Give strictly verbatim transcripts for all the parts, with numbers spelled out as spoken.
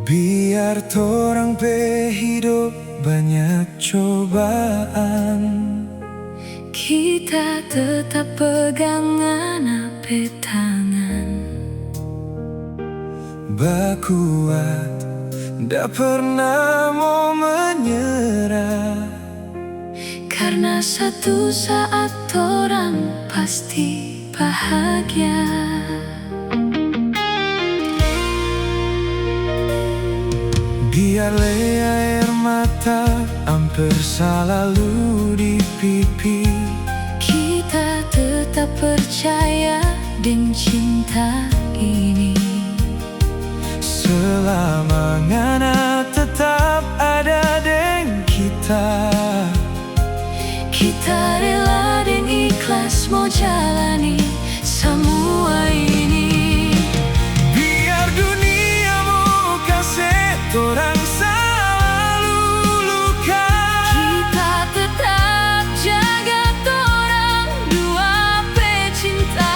Biar torang pe hidop banya cobaan, kita tetap pegang Ngana pe tangan. Bakuat, nda pernah mo menyerah, karna satu saat torang pasti bahagia. Biar lei aer mata amper salalu di pipi, kita tetap percaya deng cinta ini. Selama Ngana tetap ada deng kita, kita rela deng ikhlas mo jalani samua ini. Biar dunia mo kase torang salalu luka, kita tetap jaga torang dua pe cinta.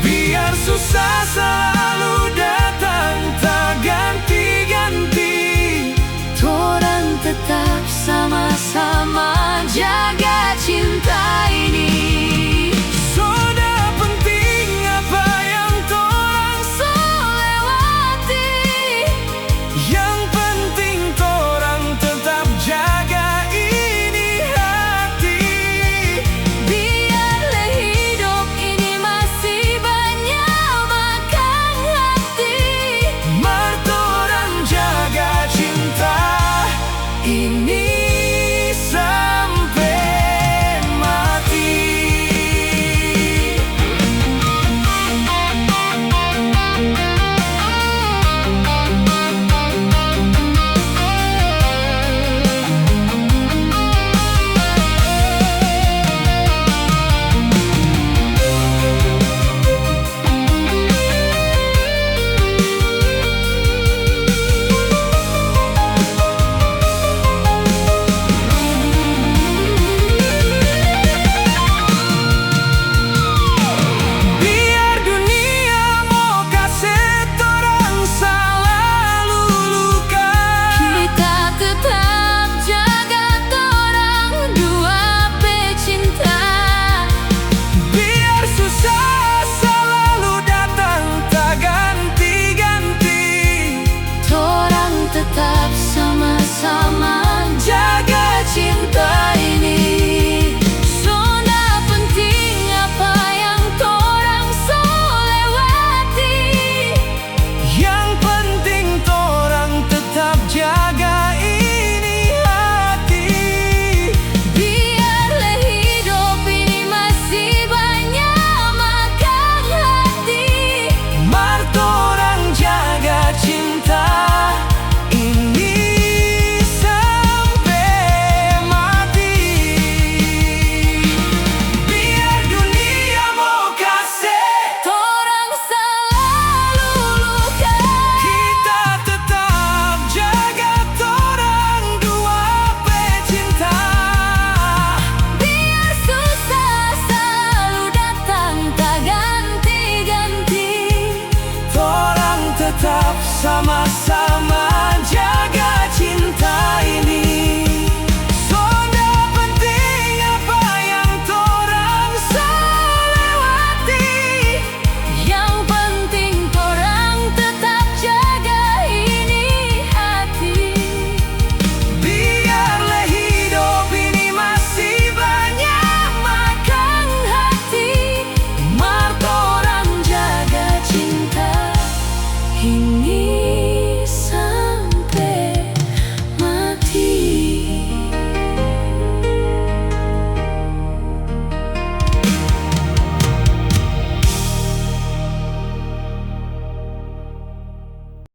Biar susah salalu datang taganti-ganti, torang tetap sama-sama jaga cinta ini. So nda penting apa yang torang so lewati, yang penting torang tetap jaga ini hati. Biar lei hidop ini masih banya makang hati, mar torang jaga cinta ini sampe mati. Biar dunia mo kase torang salalu luka, kita tetap jaga torang dua pe cinta. Biar susah salalu datang taganti-ganti, torang tetap sama-sama jaga cinta ini. So nda penting apa yang torang so lewati, yang penting torang tetap jaga ini hati. Biar lei hidop ini masih banya makang hati, mar torang jaga cinta ini sampe mati. Biar dunia mo kase torang salalu luka, kita tetap jaga torang dua pe cinta. Biar susah salalu datang taganti-ganti, torang tetap sama-sama